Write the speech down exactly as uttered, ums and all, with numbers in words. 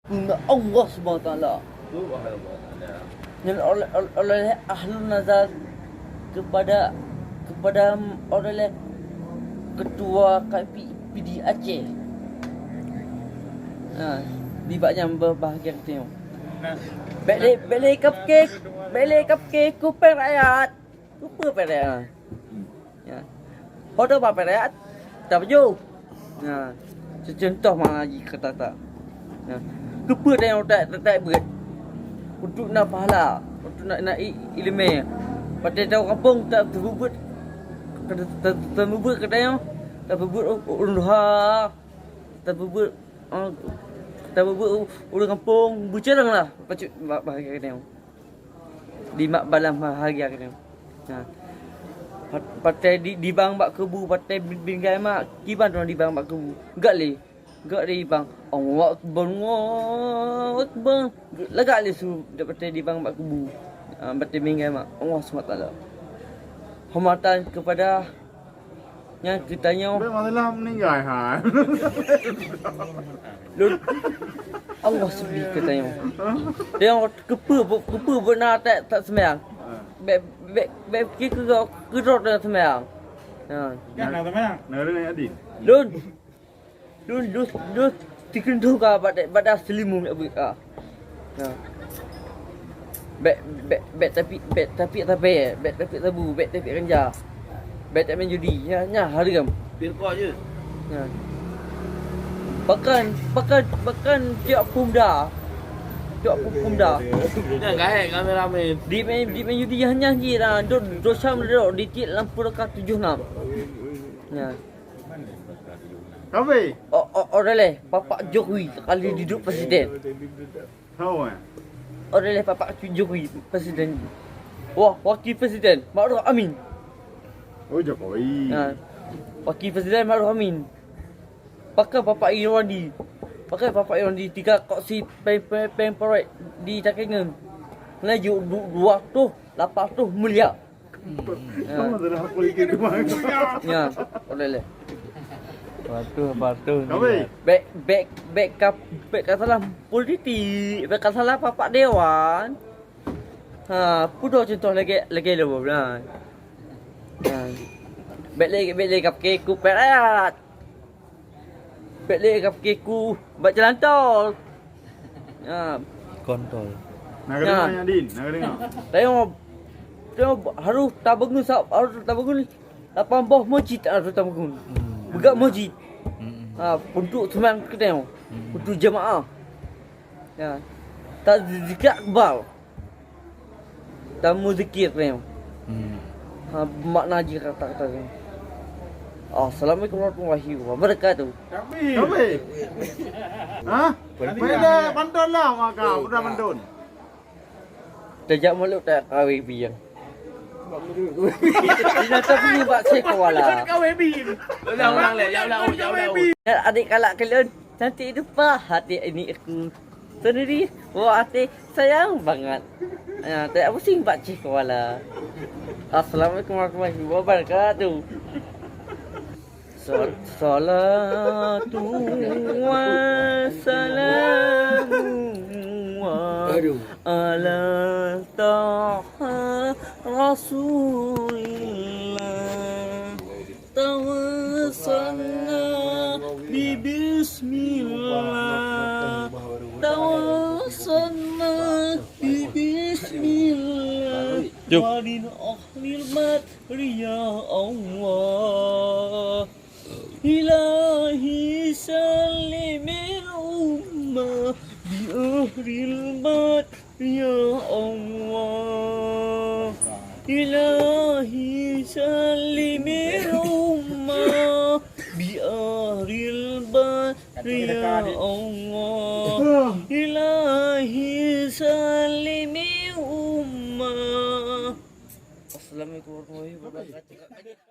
Keuneuk Allah Subhanahu Wa Taala. Subhanahu Wa Taala. Nyan oleh, oleh, oleh ahlun nazar kepada, kepada oleh ketua K P I P D Aceh. Ha, di bak nyan berbahagia kita. Bèk lé, bèk lé kapke, bèk lé kapke kupèe rakyat. Kupèe rakyat. Ya. Ho teuma peurehat, tapajoh. Ya. Seucontoh meunan jih kata-kata. Ya. Keupeue tanyoe tak, tak, tak beuet? Untuk na pahala, untuk na, na i-, ileumèe. Watèe tanyoe gampông, ta-, tapeubeuet, ta-, ta-, tapeubeuet keu tanyoe, tapeubeuet u-, ureueng tuha, tapeubeuet, eh, tapeubeuet u-, ureueng gampông, beucarang lah bacut ba-, bahasa tanyoe. Di mak balam ha-, hari akhé nyoe. Ha. Pat-, patai di, dibang bak kubu, patai bi-, binggai mak, kiban droe dibang bak kubu. Gak lé, gak lé dibang. Allahu Akbar, Allahu Akbar. Lagak lé su patai dibang bak kubu. Ha, patai binggai mak. Allah subhanahu wa taala. Hormatan kepada Nyan geutanyoe. Bèk masalah meuninggai, ha. Lôn, Allah seudeh geutanyoe. Tanyoe keupeue, keupeue beuna tak, tak seumayang. Ha. Bèk, bèk, bèk pikir keu, keu droe tak seumayang. Ha. Kan na seumayang? Na, na, na, Adin. Lôn. Lôn, lôn, lôn tikeunong ka bak, bak daseulimu, ah. Nah. Bèk, bèk, bèk tapi, bèk tapi sabe, bèk tapi sabu, bèk tapi ganja. Bèk tapi main judi. Nyan, nyan haram. Pirkok je. Nah. Bahkan, bahkan, bahkan tiap pemuda. Tiap pemuda. Nyan gahék kameramen. Di main, di main judi nyan, nyan je lah. Dot, dosa meudarah di tiep lampu raka tujoh nam. Nyan. Tapi, o-, o-, orang leh, Bapak Jokowi sekali duduk presiden. Tahu, eh? Orang leh Bapak Jokowi presiden. Wah, wakil presiden, Ma'ruf Amin. Oh, Jokowi. Ha. Wakil presiden Ma'ruf Amin. Pakai Bapak Irwandi. Pakai Bapak Irwandi tiga koksi peng, peng, peng proyek di Takengon. Laju du-, dua ratus, lapan ratus miliar. Hmm. Ya, boleh leh. Patuh, patuh ni. Bèk, bèk, bèk ka, bèk ka salah politik, bèk ka salah Bapak Dewan. Ha, peue contoh lagèe, lagèe lôn lah. Ha. Bèk lé, bèk lé ka pikir kupèe rakyat. Bèk lé ka pikir ku bak jalan tol. Ha. Kontol. Na ka deungö nyan, Din? Na ka deungö? Tanyoe, tanyoe harôh tabangun sa-, harôh tabangun lapan boh meuseujid harôh tabangun. Hmm. Beugöt meuseujid. Hmm. Ha, untuk seumayang keu tanyoe. Hmm. Untuk jeumaáh. Ya. Tazikir akbar. Dan meuzikir nyoe. Hmm. Ha, makna jih kata-kata nyoe. Assalamualaikum warahmatullahi wabarakatuh. Takbir. Takbir. Ha? Pantôn. Pantôn lah, maka udah pantôn. Tajak muluk tak kawé biang. Binatang ni bak cek kuala. Kawé bim. Ulang, ulang, leh. Ya ulang, ya ulang. Adik kalak kelon, cantik rupa hati ini aku. Sendiri, wah, até sayang banget. Ya, tak pusing bak cih kuala. Assalamualaikum warahmatullahi wabarakatuh. Sal-, salatu wassalamu ala taha Rasulillah. Tawassalna bi bismillah. Tawassalna bi bismillah. Jom. Wa min ahlil madri ya Allah. Ilahi sallimil ummah bi ahlil madri ya Allah. Ilahi sallimil ummah bi ahlil madri ya Allah. Ilahi sallimil ummah. Assalamualaikum warahmatullahi wabarakatuh.